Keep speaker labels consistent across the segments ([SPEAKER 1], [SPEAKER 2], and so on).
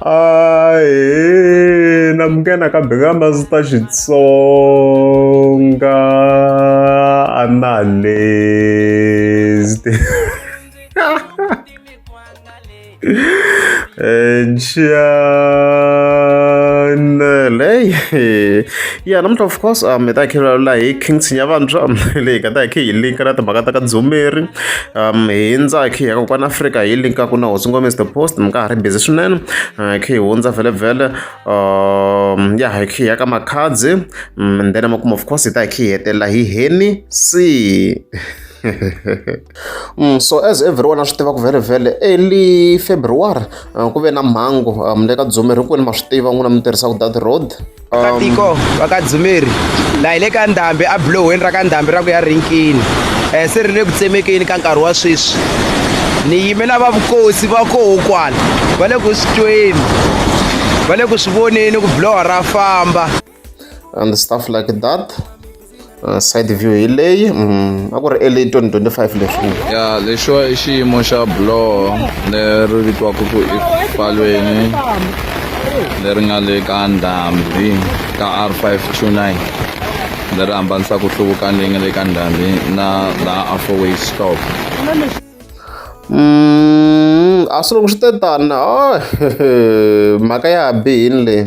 [SPEAKER 1] Ahee namukela nakambe ka Master Xitsonga Analyst Channel ya namuntlha of course hi ta hi kha hi vulavula hi King Tshinyavantshwa leyi hi nga ta hi kha hi linka na timhaka ta ka Dzumeri hi hundza hi kha hi ya kokwana Afrika hi linkaku na hosi ngoma Mister Post mi ka ha ri busy swinene hi kha hi hundza vhele ya hi kha hi ya ka Makhadzi and then emakumu of course hi ta hi kha hi hetelela hi Hennessy. So as everyone a swi tiva ku vhele early February ku ve na mhangu le ka Dzumeri hinkwenu ma swi tiva n'wina mi tirhisaka that road.
[SPEAKER 2] Tiko va ka Dzumeri laha hi le ka Ndhambi a bulohweni ra ka Ndhambi ra ku ya rinkini se ri le ku tsemekeni ka nkarhi wa sweswi ni yime na va vukosi va koho kwala va le ku swi tweni va le ku swi voneni ku buloho ra famba
[SPEAKER 1] and stuff like that. Side view hi leyi a ku ri early 2025 leswi
[SPEAKER 3] ya lexiwa i xiyimo xa buloho leri vitiwaka ku i falweni leri nga le ka ndhambi ka R529 leri hambanisaka hluvukani leyi nga le ka ndhambi na laha a four way stop.
[SPEAKER 1] A swi loko swi te tani mhaka ya ha bihini leyi.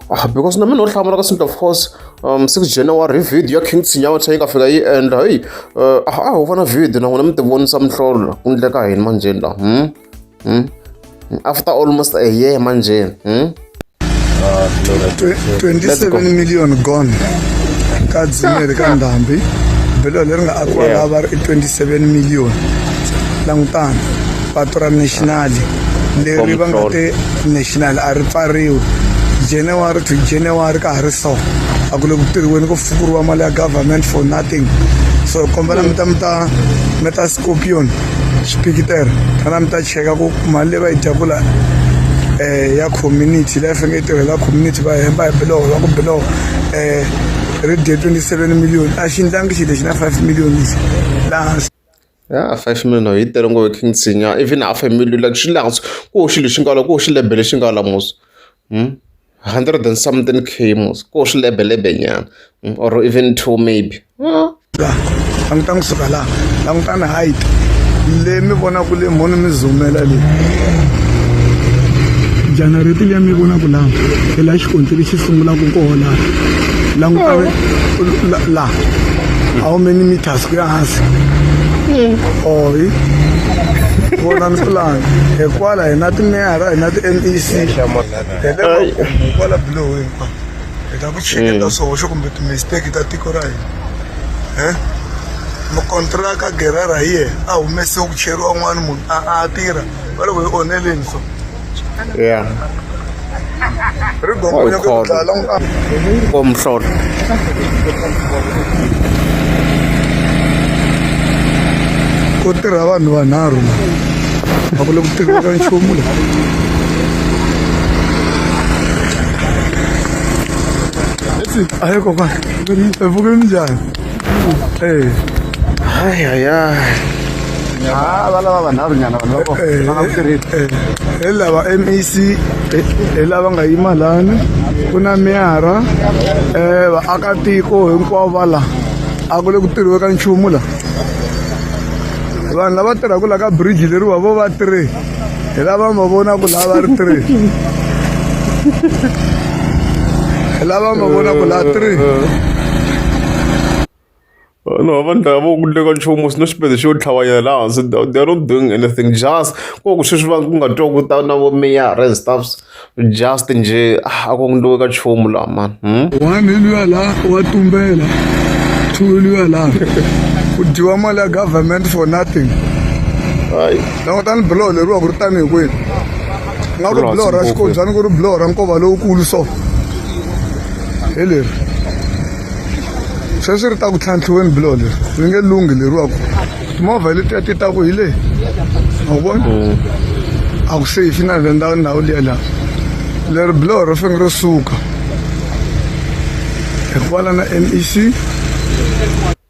[SPEAKER 1] Ah, because na mina no hlamula ka City of course 6 January hi video ya King Tshinyawa yi nga fika yi endla heyi a ho vona video na n'wina mi ti vonisa mihlolo ku endleka yini manjheni la after almost a year manjheni
[SPEAKER 4] 27 million gone ka dzimeri ka ndhambi bilo leri nga akiwa laha va ri i 27 million langutani patu ra national leri va nga te national a ri pfariwi January to January ka ha ri so a ku le ku tirhiweni ku fukuriwa mali ya government for nothing so kombela mi ta mi ta mi ta scorpion swipikitera tana mi ta cheka ku mali leyi va yi dyaku la ya community leyi faneke yi tirhela community va hemba hi biloho va ku biloho ri dye 27 million a xi ndlangi xilo lexi na 5 million lexi laha hansi.
[SPEAKER 1] Ya 5 million yi tele ngopfu King Tshinya even half a million like swi le hansi ku xilo lexi nga la ku xilebe lexi nga la mos hundred and something k mos ku xilebelebe nyana or even two maybe.
[SPEAKER 4] La langutani kusuka laha langutani height le mi vonaku le mhoni mi zoomela le janareti liya mi vonaku laha hi laha xikontiri xi sungulaka koho laha langutani la how many meters ku ya hansi oyi vonani pulani hi kwala hi na timeyara hi na ti-M_E_C hi le makumu kwala bulohweni kwala hi ta ku cheketa swihoxo kumbe ti-mistake ta tiko ra hina e mukontiraka gerara hi yena a humesiwe ku cheriwa un'wana munhu a a tirha va le ku hi onheleni so
[SPEAKER 1] yeah
[SPEAKER 4] ri gongonya ku dlala
[SPEAKER 1] komhlolo
[SPEAKER 4] ku tirha vanhu vanharhu la a ku le ku tirhiwa ka nchumu la ayi kokwana evuke minjhani e
[SPEAKER 1] hayi hayi
[SPEAKER 5] Ah, va lava vanharhu nyana vanhu va kona va nga ku tirheni
[SPEAKER 4] hi lava MEC hi lava nga yima lani ku na miyara um vaakatiko hinkwavo va la a ku le ku tirhiwe ka nchumu la vanhu lava tirhaka la ka bridge leriwa vo va three hi lava ma vonaku laha va ri three hi lava ma vonaku laha three.
[SPEAKER 1] No vanhu lava vo ku endleka nchumu swi na xipedi xo tlhava laha hansi they are not doing anything just ku ku sweswi va ku nga twa ku ta na vo meyara and stuffs just njhe a ku endliwe ka nchumu laha mani.
[SPEAKER 4] One hi luya la wa tumbela two hi luya la ku dyiwa mali ya government for nothing
[SPEAKER 1] Hayi.
[SPEAKER 4] Langutani biloho leriwa ku ri tani hi kwini nga ku biloho ra xikobyani ku ri biloho ra nkova lowukulu so hi leri sweswi ri ta ku tlhantlhiweni biloho leri ri nge lunghi leriwa ku timovha letiya ti taku hi le a wu voni a ku safe na le ndhawu ndhawu liya laha leri biloho ri fanele ri suka hikwala na M_E_C.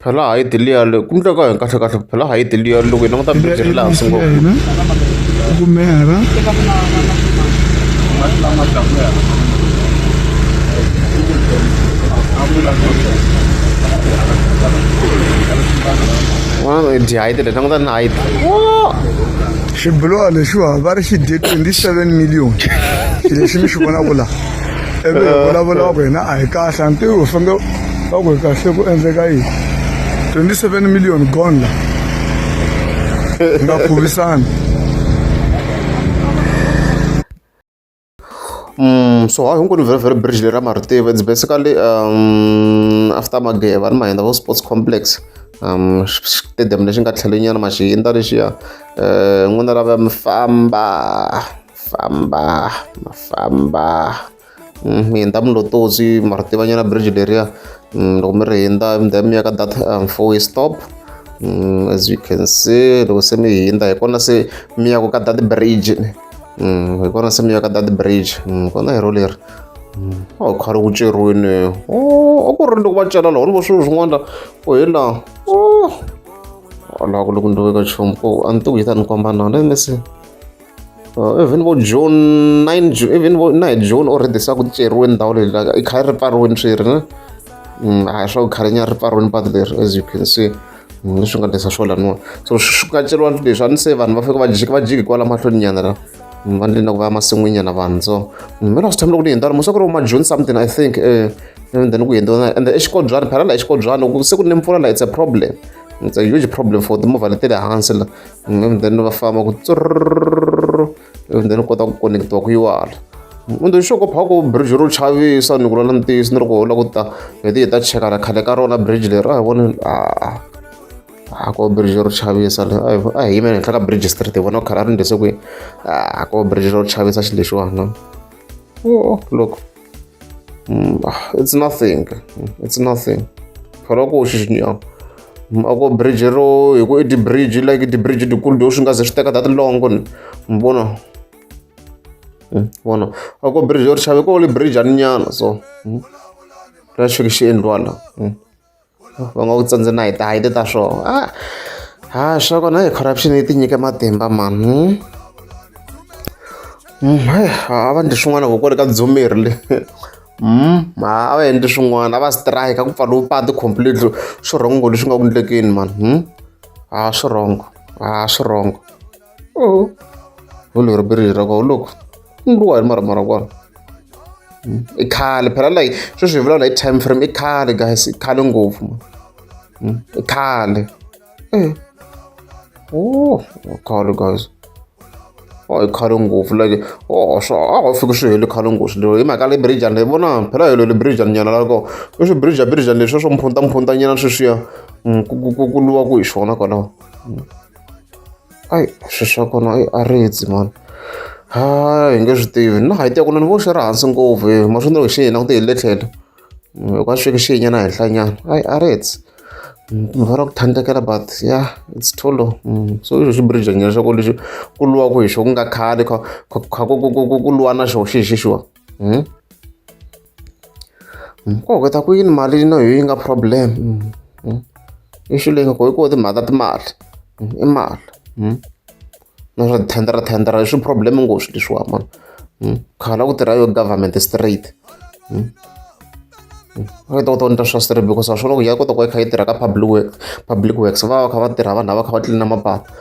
[SPEAKER 1] Phela height liya le ku endleka yini kahlekahle phela height liya loko hi languta bridge ri le hansi ngopfu.
[SPEAKER 4] Ku meyara.
[SPEAKER 1] N'wana dyi height leyi languta ni height.
[SPEAKER 4] Xibiloho lexiwa va ri xi dye 27 million xilo lexi mi xi vonaka la ivi hi vulavula va ku hina a hi kahle a ni tivi ku fanele va ku hi kahle ku endleka yini 27 million gone la hi nga khuvisani.
[SPEAKER 1] So hayi hinkwenu vhele vhele bridge leri ra ma ri tiva it's basically after Mageva ni Mahinda vo sports complex xitediyamu lexi nga tlhelonyana ma xi hundza lexiya n'wina lava mi famba famba ma famba mi hundza Mlototsi ma ri tiva nyana bridge leriya loko mi ri hundza then mi ya ka that four way stop as you can see loko se mi hundza hi kona se mi ya ku ka that bridge. Hi kona se mi ya ka that bridge kona hi ro leri a khale ku ceriwini a ku ri loko va cela laha ni vo swilo swin'wana la ku hi laha laha ku le ku ndliweke nchumu ko a ni tivi ku yi ta ni komba na let me see even vo June 9 June even vo na hi June already se a ku ceriwe ndhawu leyi la i khale ri pfariwini swi ri ne a hi swa ku khale nyana ri pfariwini patu leri as you can see. Leswi nga tisa swo laniwa so swi nga ceriwa leswi a ni se vanhu va fika va jika va jiki kwala mahlweni nyana la va ndlela ku va ya masin'wini nyana vanhu so mina last time loko ni hundza musa ku ri ma June something I think and then ku hundziwa and exikobyani phela la exikobyani ku se ku ne mpfula la it's a problem it's a huge problem for timovha leti le hansi la and then va famba ku tsurr and then kota ku connectiwa ku yiwa hala ende xo ko phaka ku bridge ro chavisa ni ku lwala ntiyiso ni ri ku la ku ta hi ti hi ta cheka na khale ka rona bridge leri a hi voni a a ko bridge ro chavisa le a hi yimeni henhla ka bridge street hi vona khale a ri ndlise kwihi a ko bridge ro chavisa xilo lexiwani oh look it's nothing it's nothing phela ku xixinyama a ko bridge ro hi ku i ti-bridge like ti-bridge tikulu do swi nga ze swi teka that long ni vona vona a ko bridge ri xave ko le bridge ani nyana so ra xi fike xi endliwa la va nga ku tsandze na hi ti-height ta swona a ha swa kona hi corruption yi ti nyike matimba mani a va endli swin'wana vo kwale ka dzumeri le a va endli swin'wana a va strike ku pfariwe patu completely swi wrong leswi nga ku endlekeni mani a swi wrong a swi wrong. Oh, ho leri bridge ra kona loko ndliwa hi mara mara kona i khale phela like sweswi hi vulavula hi time frame i khale guys i khale ngopfu i khale e oh khale guys oh i khale ngopfu like oh swa a wa fika swi hele khale ngopfu swilo hi mhaka le bridge ni vona phela hi le bridge nyana la kona i swi bridge bridge leswi swo mphunta mphunta nyana sweswiya ku luwa ku hi xona kwalaho. Ayi swilo swa kona i a ri mani ha hi nge swi tivi na height ya kona ni vo xi ri hansi ngopfu hi ma swi loko xi hi langute hi le tlhelo hikuva swi fike xi yi nyana henhla nyana ayi a ri va ra ku tlhandlekela but ya it's too low so i xo xi bridge nyana xa ku lexi ku luwa ku hi xo ku nga khale kha kha ku ku ku ku luwa na xo xi xixiwa ku hoketa ku yini mali na yo yi nga problem issue leyi nga kona i ku timhaka ta timali i mali na swa thendara thendara i swi problem ngopfu swilo leswiwa mani khale a ku tirha yo government straight a yi ta kota ku endla swa straight because a swona ku ya kota ku va yi kha yi tirha ka public work public works va va kha va tirha vanhu lava kha va tlilina mapatu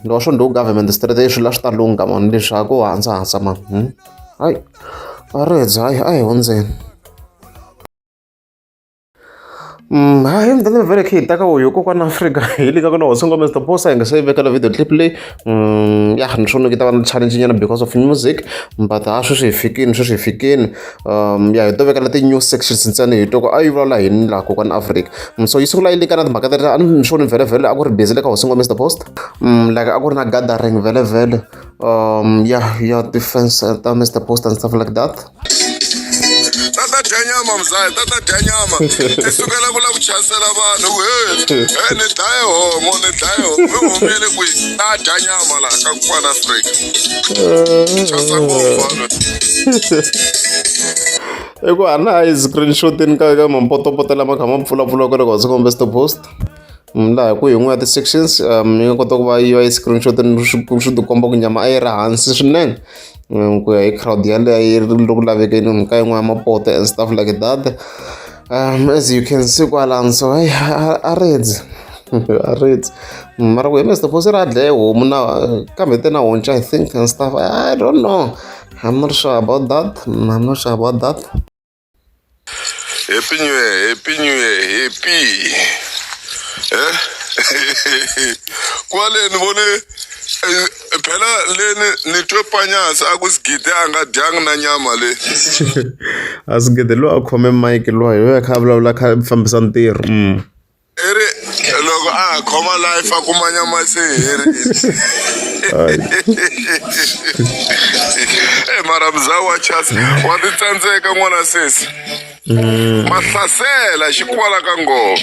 [SPEAKER 1] loko swo ndhiwa government straight i swilo a swi ta lungha mani leswi a ku handza handza mani hayi a ri hayi a hi hundzeni. Hayi mdala vhele khe hi ta ka uyu kokwana Afrika hi le ka kona hosi ngome Mr Post a hi nga se yi vekela video clip leyi ya ni swona ki ta va na challenge nyana because of music but ha sweswi hi fikini sweswi hi fikini ya hi to vekela ti-new sections ntsena hi twa ku a yi vulavula hi yini laha kokwana Afrika so yi sungula yi le ka na timhaka ta a ni swona vhele vhele a ku ri busy le ka hosi ngome Mr Post like a ku ri na gathering vhele vhele ya ya ti-fans ta Mr Post and stuff like that.
[SPEAKER 6] Tata dya nyama mzaya tata dya nyama ti sukela ku lava ku chasela vanhu ku he he ni dlaye homo ni dlaye homo mi humile kwihi ta dya nyama laha ka kwana Afrika chasa ngopfu vanhu
[SPEAKER 1] i ku a na ha yi screenshotini ka ka mampotopoto lama kha ma pfulapfula kwale ka hosi kombe post laha hi ku hi yin'we ya ti-sections yi nga kota ku va yi va yi screenshot swi swi tikomba ku nyama a yi ri hansi swinene. Ku ya hi crowd yaleyo yi ri ku lavekeni ka yin'wana ya mapoto and stuff like that. As you can see kwalano, so heyi a redzi a redzi mara ku hi Mr Post ra dlaya homu na kambe te na honci, I think, and stuff. I don't know, I'm not sure about that, I'm not sure about that.
[SPEAKER 6] Happy New Year, Happy New Year, happy. Eh? Kwale ni vone phela leni ni twe panyasi a ku Sigidi a nga dyangi na nyama le.
[SPEAKER 1] A Sigidi loyi a khome mic loyi hi loyi a kha a vulavula a kha a fambisa ntirho.
[SPEAKER 6] I ri loko a ha khoma life a kuma nyama se yi herile. E mara mzawu wa chasi wa ti tsandzeka n'wana sesi. Mahlasela xi kwala ka ngoma.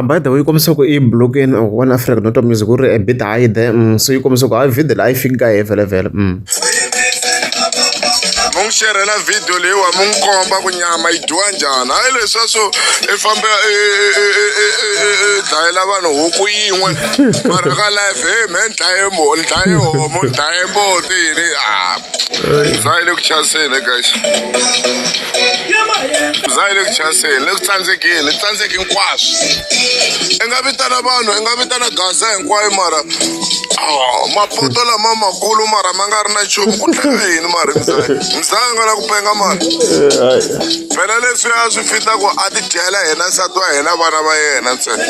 [SPEAKER 1] By the way, yi kombisa ku i blokeni One Africa not music ku ri a bit high there. So yi kombisa ku hayi video leyi a yi fiki ka hehe vhele vhele.
[SPEAKER 6] Mu n'wi xerhela video leyiwa mu n'wi komba ku nyama yi dyiwa njhani, hayi leswiya swo i fambe i dlayela vanhu huku yin'we mara ka life he me ni dlaye ni dlaye homu, ni dlaye mbuti, yini. A za yi le ku chaseni guys, za yi le ku chaseni, le ku tsandzekeni, le tsandzeki hinkwaswo. I nga vitana vanhu, i nga vitana gaza hinkwayo, mara ah, mapoto lama makulu mara ma nga ri na nchumu ku tlhela yini mara mzaya mzaya nga la ku penga mara phela leswi a swi fita ku a ti dyela yena nsati wa yena vana va yena ntsena.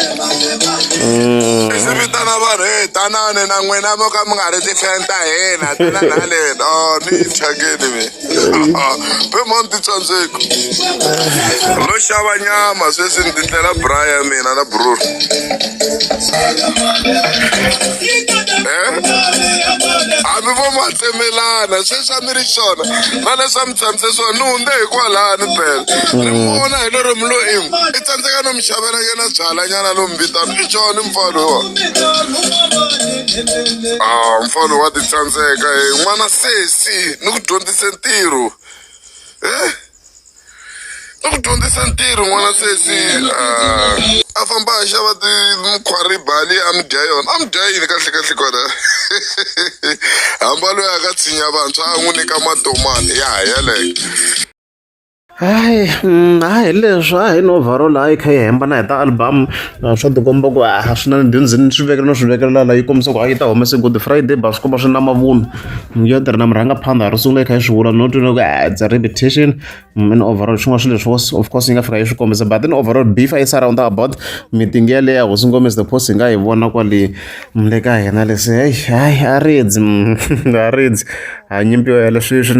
[SPEAKER 6] Se vitana vanhu hey tanani na n'wina mo ka mi nga ri ti-fan ta hina, tanani haleni. Oh, ni yi thyakeni mi ve mani ti tsandzeki lo xava nyama sweswi ni tindlela bra ya mina na brur eh hambi vo ma tsemelana sweswi a mi ri xona na leswi a mi tshamise swona ni hundze hikwalani phela ni vona hi lero mi lo im i tsandzeka no mi xavela nyana byala nyana lo mi vitana i joni mfana wa ah mfana wa ti tsandzeka n'wana sesi ni ku dyondzise ntirho eh ni ku dyondzise ntirho n'wana sesi. A famba a xava timukhwariba leyi a mi dya yona, a mi dya yini kahle kahle kona hamba loyi a ka tshinya vantshwa a n'wi nyika matomani ya yeleyo.
[SPEAKER 1] Hayi hayi leswi a hi no overall a yi kha yi hembana hi ta album swa tikomba ku a swi na dyondzini swi vekela no swi vekela la yi kombisa ku a yi ta humese Good Friday ba swi komba swi na mavunwa yo tirha na murhangaphandha ro sungula yi kha yi swi vula no twa ku it's a repetition. In overall swin'wana swilo leswi of course yi nga fika yi swi kombisa, but in overall beef a yi surround about meeting yaleyo ya hosi Ngome is the post hi nga yi vona kwale le ka hina leswi heyi hayi a ridzi a ridzi a nyimpi yo hela sweswi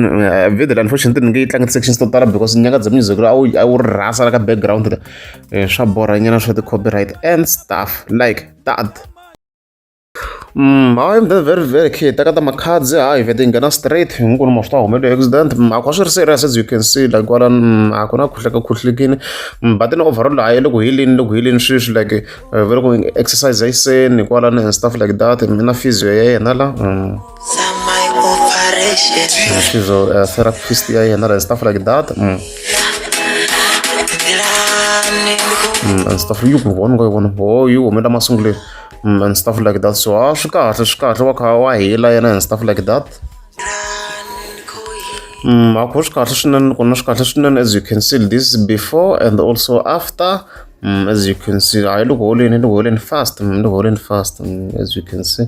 [SPEAKER 1] video leyi unfortunately ni nge yi tlangi ti-sections to tala because nyanga bya music a wu a wu ri rhasa la ka background swa borha nyana swa ti-copyright and stuff like that. Hayi then very very key teka ta makhadzi hayi vhete yi nghena straight hinkwenu ma swi ta humelela accident a ku swi ri serious as you can see like kwalano a ku na khuhleka khuhlekini, but in overall hayi le ku heleni le ku heleni sweswi like va le ku exercise-ni kwalano and stuff like that na physio ya yena la physio therapist ya yena and stuff like that. And stuff yi ku vona nga yi vona ho yi humela masunguleni and stuff like that, so a swi kahle swi kahle wa kha wa hila yena and stuff like that. A ku swi kahle swinene kona swi kahle swinene as you can see this is before and also after. As you can see hayi loko holeni loko holeni fast loko holeni fast as you can see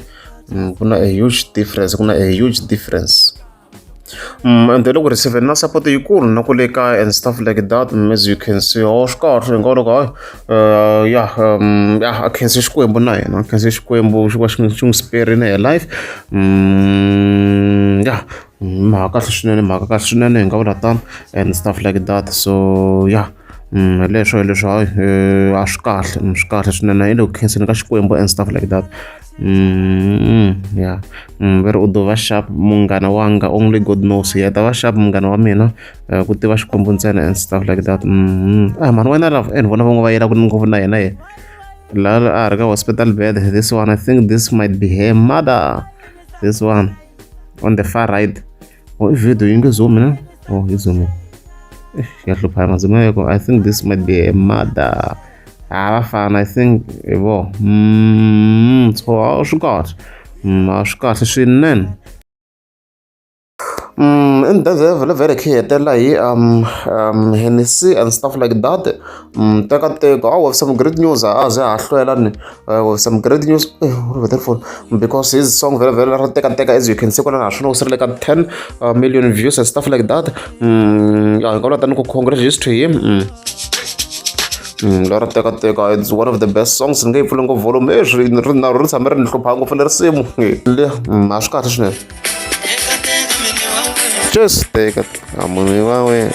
[SPEAKER 1] ku na a huge difference, ku na a huge difference. And loko receive na support yikulu na ku le kaya and stuff like that. As you can see oh swi kahle hi nga loko hayi ya ya a khense Xikwembu na yena a khense Xikwembu xi va xi n'wi sparini hi life ya mhaka kahle swinene mhaka kahle swinene hi nga vula tano and stuff like that, so ya hi leswo hi leswo hayi a swi kahle swi kahle swinene hi le ku khenseni ka Xikwembu and stuff like that. Ya va ri u do va sharp munghana wanga, only God knows ya ta va sharp munghana wa mina ku tiva Xikwembu ntsena and stuff like that. A mhani wena lava e ni vona van'we va yela ku ngopfu na yena yena la a ha ri ka hospital bed. This one, I think this might be her mother, this one on the far right. Oh, i video yi nge zoom na oh yi zoom ya hlupha mazoom ya ko. I think this might be a mother ha vafana, I think hi vo so a swi kahle a swi kahle swinene. And then vhele vhele khe hi hetelela hi Hennessy and stuff like that. Teka teka, oh, we have some great news. A ze ha hlwela ni. We have some great news. Therefore, because his song vhele vhele ra teka teka, as you can see kwala na swona u ri le ka 10 million views and stuff like that. Yeah, hi nga vula tani ku congratulations to him. Lera teka teka, it's one of the best songs. Ni nge yi pfuli ngopfu volume leswi ri na ri tshame ri ni hlupha ngopfu le risimu le. A swi kahle swinene. Just teka munhu wa wena,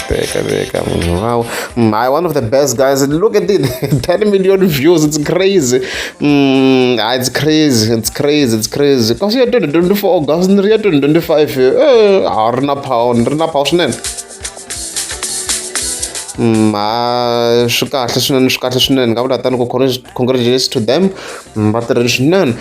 [SPEAKER 1] teka teka munhu wa wena. One of the best, guys. Look at it, 10 million views. It's crazy. It's crazy, it's crazy, it's crazy. Kasi ya 2024 August ni ri ya 2025, a ri na power, ri na power swinene. A swi kahle swinene, swi kahle swinene. Nga vula tani ku congratulations to them. Va tirhile swinene.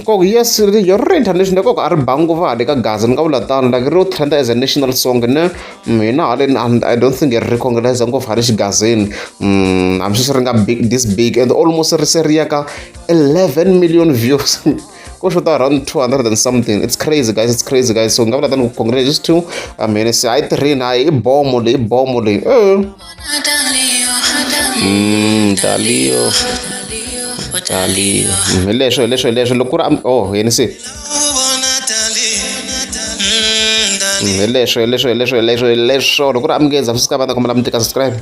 [SPEAKER 1] Koko yes, ri international koko a ri ba ngopfu hale ka Gaza. Ni nga vula tano, like ro trend as a national song ne. Hina haleni I don't think ri recognize ngopfu hale xigazeni. Hambi sweswi ri nga big, this big, and almost ri se ri ya ka 11 million views, ko xota around 200 and something. It's crazy, guys, it's crazy, guys. So nga vula tani ku congratulations to Hennessy. A yi tirhini, hayi, i bomo leyi, i bomo leyi. Dalio Dalio. Hi leswo, hi leswo, hi leswo. Loko ku ri, oh, Hennessy. Hi leswo, hi leswo, hi leswo, hi leswo, hi leswo. Loko ku ri amukeza swi va ta kombela mi tika subscribe.